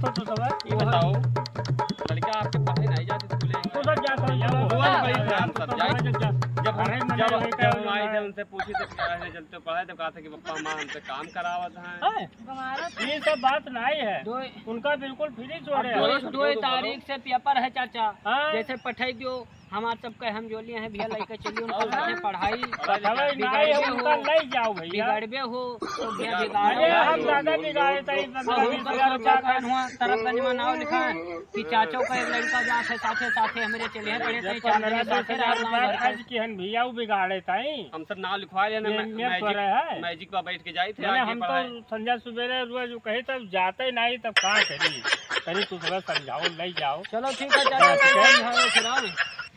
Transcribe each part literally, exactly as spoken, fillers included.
तो, तो सब है। ये बताओ, लड़का आपके पढ़े नहीं जाते स्कूले? तो सब जाता है, जाता है। भैया, वो भैया, बड़ी भैया, ध्यान तो सब सब जाए। भैया, जब हम, अरे, जब, मैंने जब हम आए थे, उनसे पूछे थे, "क्या है, चलते हो पढ़ाई?" तो कहा था कि "पप्पा, माँ हमसे काम करावत हैं।" हैं? ये सब बात नहीं है। दो उनका बिल्कुल free छोड़े अब हैं। दो, दो दो तारीख से पेपर है, चाचा। हाँ। जैसे पठाई दियो, हमार सबके हम जोलिया हैं भैया, लइके चलिए उनका और साथे पढ़ाई। पढ़ाई लिखाई बिगाड़बे नहीं है, हो, उनका ले जाओ भैया। बिगाड़बे हो, तो भैया बिगाड़ो। अरे हम ज्यादा बिगाड़े ताई, और पन्द्रह बीस हजार रुपया का हुआ, तरफ गंज में नाव लिखा है कि चाचो का एक लड़का जात है साथे साथे हमरे चले हैं, पढ़े ये ताई चार पन्द्रह जने बीस साथे हजार रहा रुपया गाँव भर के। खर्च किहन भैया, वो बिगाड़े ताई। हम सब नाव लिखवा लेना, ये मै-, नियम तो magic, रहा है। Magic पर बैठ के जाई थे, मैंने आगे हम तो पढ़ाई। संझा सुबेरे रोज कही तब जाते नहीं, तब का करी? करी तू थोड़ा समझाओ, ले जाओ। चलो ठीक है, चाचा, बस, समझाओ फिर आओ।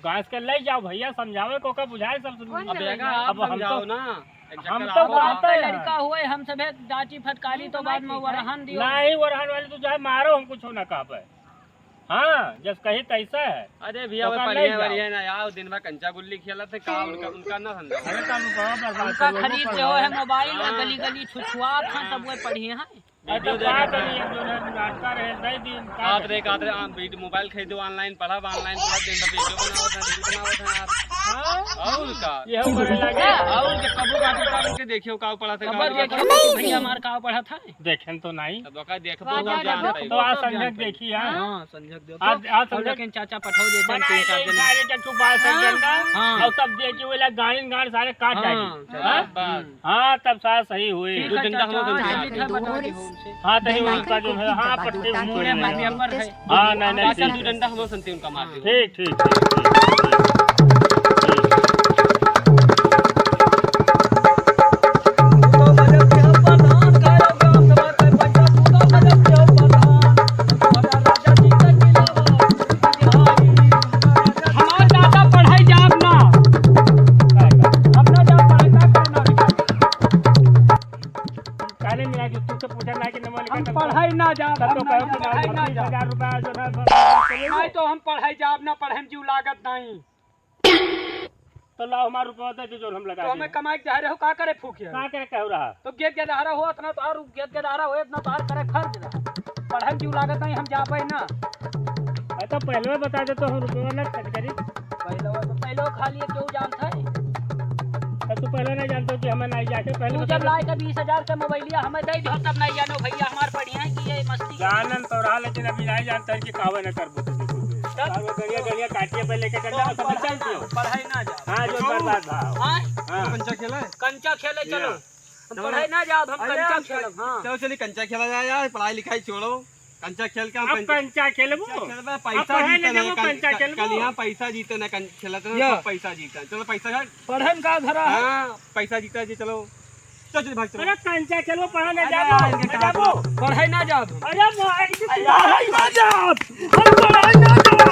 गाँस के ले जाओ भैया, समझावे को का बुझाए सब। कौन अब चलेगा? बेटा, आप अब हम समझाओ तो, ना। एक हम चक्कर तो आओ। बात आपका है। लड़का हुए, हम सभे डांटी फटकारी तो बाद में वरहन दियो। नहीं, वरहन वाली तो चाहे मारो, हम कुछ ना कहबे। हाँ, जस कही तैसा है। अरे भैया, तो वो का पढ़िया ले जाओ। वढ़िया ना आओ, दिन भर कंचा गुल्ली खेलत है, का उनका, उनका ना समझाओ। अरे तब बाबा बर्बाद उनका करो, खरीद वो दे हो है मोबाइल, हाँ। गली गली छुछुआ था, तब वो पढ़िए हैं। अरे तो video का देख करी, एक जो है नाटका रहे, दे दी, का आप करी? रे, का रे, आप video, मोबाइल खरीदो, online पढ़ब, online पढ़ब, दिन भर video बनावत हैं, reel बनावत हैं आप। हाँ? और का? ये हम बोले लगे। और जब कबो का भी उनके देखियो, का पढ़ा था, कबो का देखियो कि भैया हमार का पढ़ा था? देखें तो नहीं। तब का देखबो, वाह, तो क्या जानता जानता है। तो आज संजय देखी, हाँ? हाँ, संजय देखो। आज, आज और संजय लेकिन चाचा पठाओ देते हैं बना तीन चार दिन। सारे के चुप आ, संजय हाँ। ना। हाँ। और तब देखिए, वो लोग गाड़ी गाड़ी सारे काट हाँ, जाएंगे। चाचा। हाँ? बस। हाँ, तब सास सही हुई। ठीक दो है, डंडा चाचा, हम लोग हाँ, संभाल ठीक है, लेंगे। बता दी हो उनसे। हाँ, तही उनका जो है, हाँ, पट्टी उनका मुड़े जो है। पेपर है। हाँ, नहीं, नहीं, चाचा, ठीक दो है। डंडा हम लोग संती उनका मार देंगे। ठीक, ठीक, ठीक, ठीक, ठीक। हमार दादा पढ़ाई जाब ना। हम ना जाब पढ़ाई, का करना? काले मिला के तुझसे पूछा ना कि नंबर लिखा हम था। पढ़ाई ना जाब, तब हम तो ना कहो जाब, कि पढ़ाई ना बीस हजार जाब। रुपया जो है, नहीं तो हम पढ़ाई जाब ना, पढ़े में जीव लागत नहीं। तो लाओ हमार रुपया दे दे जो हम लगा तो हमें देंगे। कमाई के जा रहे हो, का करे फूकिया? का करे कहो रहा? तो गेद गेदहरा हो, इतना तोहार गेद गेदहरा हो, इतना तोहार करे फर्ज रहा। पढ़े में जीव लागत नहीं, हम जाबे ना। अरे तो पहले बता दे तो हम रुपया ना खर्च करी। पहले वो तो पहले वो खा लिए, क्यों जानता है? तब तू पहले नहीं जानता कि हमें नहीं जाके पहले तू बता जब दे। लाए का बीस हजार का मोबाइलिया हमें दे दो, तब नहीं जानो भैया, हमार बढ़िया है कि ये मस्ती। जानन तो रहा, लेकिन अभी नहीं जानता है कि कावे न करबो तो देखो। तब? और वो गड़िया, गड़िया काटिए पे लेके चल तो जाओ, हम सब पढ़ाई चल ना, दियो। पढ़ाई ना जाब। हाँ, जो तो बर्बाद भाव। हाँ? हाँ। कंचा खेला है? कंचा खेले, या। चलो। हम चलो। पढ़ाई ना जाब, हम अरे कंचा यार, खेलब, हाँ। चलो, चलिए, कंचा खेला जाए यार, पढ़ाई लिखाई छोड़ो। कंचा खेल के हम अब कंचा, कंचा खेलबो? कंचा खेलबे, अब पैसा पढ़े जीते न ना, जाबो, कल, कंचा खेलबो? कल यहाँ पैसा जीते ना, कं-, खेलत ना, या। सब पैसा जीते। चलो, पैसा का पढ़े में का धरा है? हाँ, पैसा जीता जी, चलो। चल, चल, भाग, चलो। अरे, कंचा खेलबो, पढ़े ना अरे, जाबो, यार, इनके ना जाबो। पढ़े ना जाब। अरे, भाई, अरे, पढ़े ना जाब। हम पढ़े ना जाब।